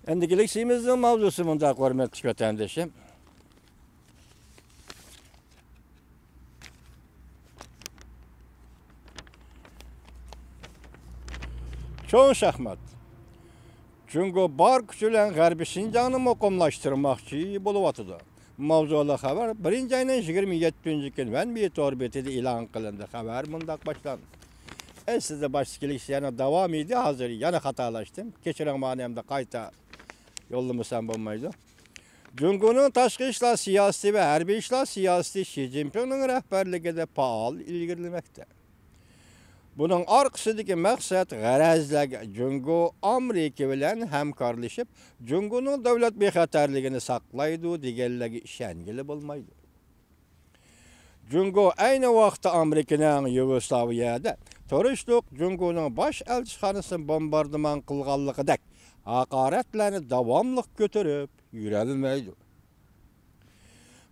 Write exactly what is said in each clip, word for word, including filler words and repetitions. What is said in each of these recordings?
ئەمدىكى لېكسىيىمىزنىڭ ماۋزۇسى مۇنداق، ھۆرمەتلىك ۋەتەندىشىم. چوڭ شاھمات. جۇڭگو بار كۈچى بىلەن غەربىي شىنجاڭنى مۇقىملاشتۇرماقچى بولۇۋاتىدۇ. ماۋزۇلۇق خەۋەر، بىرىنچى ئاينىڭ يىگىرمە يەتتىنچى كۈنى ۋەنبى تور بېتىدە ئېلان قىلىندى. خەۋەر مۇنداق باشلاندى. ئەسلىدە باشتىكى لېكسىيەنىڭ داۋامى ئىدى، ھازىر يەنە خاتالاشتىم. كەچۈرۈڭ، مانا ئەمدى قايتا يوللىمىسام بولمايدۇ. جۇڭگونىڭ تاشقى ئىشلار سىياسىتى ۋە ھەربىي ئىشلار سىياسىتى شى جىنپىڭنىڭ رەھبەرلىكىدە پائال ئىلگىرىلىمەكتە. بۇنىڭ ئارقىسىدىكى مەقسەت غەرەزلەرگە جۇڭگو ئامېرىكا بىلەن ھەمكارلىشىپ، جۇڭگونىڭ دۆلەت بىخەتەرلىكىنى ساقلايدۇ دېگەنلەرگە ئىشەنگىلى بولمايدۇ. جۇڭگو ئەينى ۋاقىتتا ئامېرىكىنىڭ يۇگوسلاۋىيەدە تۇرۇشلۇق جۇڭگونىڭ باش ئەلچىخانىسىنى بومباردىمان قىلغانلىقىدەك ھاقارەتلەرنى داۋاملىق كۆتۈرۈپ يۈرەلمەيدۇ.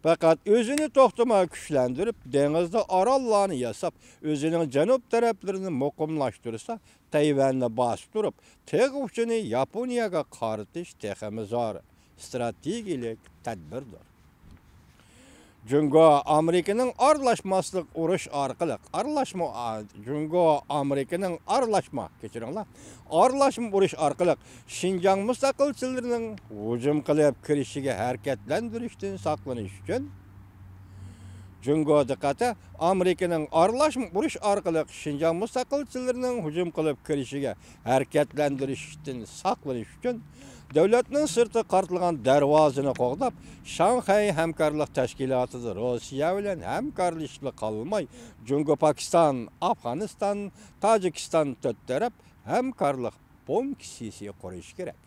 پەقەت ئۆزىنى توختىماي كۈچلەندۈرۈپ، دېڭىزدا ئاراللارنى ياساپ، ئۆزىنىڭ جەنۇب تەرەپلىرىنى مۇقىملاشتۇرسا، تەيۋەننى باستۇرۇپ، تېغى ئۇچىنى ياپونىيەگە قارىتىش تېخىمۇ زور ستراتېگىيەلىك تەدبىردۇر. جۇڭگو ئامېرىكىنىڭ ئارىلاشماسلىق ئۇرۇش ئارقىلىق، ئارىلاشما، ئا، جۇڭگو ئامېرىكىنىڭ ئارىلاشما، كەچۈرۈڭلار، ئارىلاشما ئۇرۇش ئارقىلىق شىنجاڭ مۇستەقىلچىلىرىنىڭ ھۇجۇم قىلىپ كىرىشىگە ھەرىكەتلەندۈرۈشتىن ساقلىنىش ئۈچۈن، جۇڭگو دىققىتى ئامېرىكىنىڭ ئارىلاشما ئۇرۇش ئارقىلىق شىنجاڭ مۇستەقىلچىلىرىنىڭ ھۇجۇم قىلىپ كىرىشىگە ھەرىكەتلەندۈرۈشتىن ساقلىنىش ئۈچۈن، دۆلەتنىڭ سىرتىغا قارىتىلغان دەرۋازىنى قوغداپ، شاڭخەي ھەمكارلىق تەشكىلاتىدا روسىيە بىلەن ھەمكارلىشىپلا قالماي، جۇڭگو، پاكىستان، ئافغانىستان، تاجىكىستان تۆت تەرەپ ھەمكارلىق بونكىسى قۇرۇش كېرەك.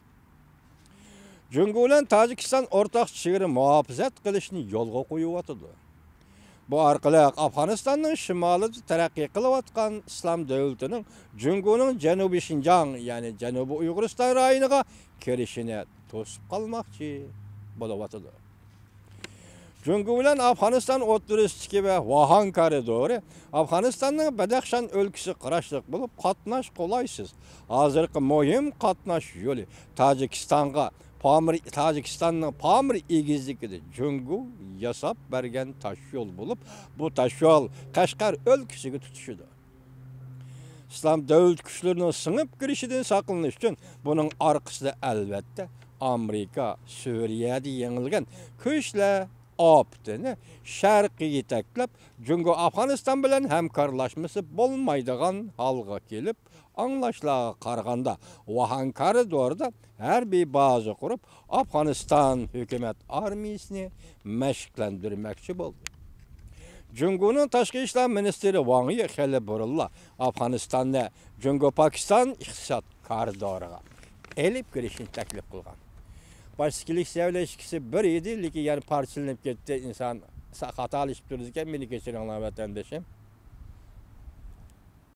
جۇڭگو بىلەن تاجىكىستان ئورتاق چېگرا مۇھاپىزەت قىلىشنى يولغا قويۇۋاتىدۇ. بۇ ئارقىلىق ئافغانىستاننىڭ شىمالىدا تەرەققىي قىلىۋاتقان ئىسلام دۆلىتىنىڭ جۇڭگونىڭ جەنۇبىي شىنجاڭ، يەنى جەنۇبىي ئۇيغۇرىستان رايونىغا كىرىشىنى توسۇپ قالماقچى بولۇۋاتىدۇ. جۇڭگو بىلەن ئافغانىستان ئوتتۇرىسىدىكى ۋە ۋاھان كارىدورى ئافغانىستاننىڭ بەدەخشان ئۆلكىسىگە قاراشلىق بولۇپ، قاتناش قولايسىز. ھازىرقى مۇھىم قاتناش يولى تاجىكىستانغا پامىر، تاجىكىستاننىڭ پامىر ئېگىزلىكىدە جۇڭگو ياساپ بەرگەن تاشيول بولۇپ، بۇ تاشيول قەشقەر ئۆلكىسىگە تۇتىشىدۇ. ئىسلام دۆلىتى كۈچلىرىنىڭ سىڭىپ كىرىشىدىن ساقلىنىش ئۈچۈن بۇنىڭ ئارقىسىدا، ئەلۋەتتە، ئامېرىكا سۈرىيەدە يېڭىلگەن كۈچلەر ئاپىتىنى شەرققە يېتەكلەپ، جۇڭگو ئافغانىستان بىلەن ھەمكارلاشمىسا بولمايدىغان ھالغا كېلىپ، ئاڭلاشلارغا قارىغاندا، ۋاھان كارىدورىدا ھەربىي بازا قۇرۇپ، ئافغانىستان ھۆكۈمەت ئارمىيىسىنى مەشىقلەندۈرمەكچى بولدى. جۇڭگونىڭ تاشقى ئىشلار مىنىستىرى ۋاڭ يى خېلى بۇرۇنلا ئافغانىستاننى جۇڭگو پاكىستان ئىقتىساد كارىدورىغا ئېلىپ كىرىشنى تەكلىپ قىلغان. باشتىكى لېكسىيە بىلەن ئىككىسى بىر ئىدى، لېكىن يەنە پارچىلىنىپ كەتتى. ئىنسان سا-، خاتالىشىپ تۇرىدىكەن، مېنى كەچۈرۈڭلار، ۋەتەندىشىم.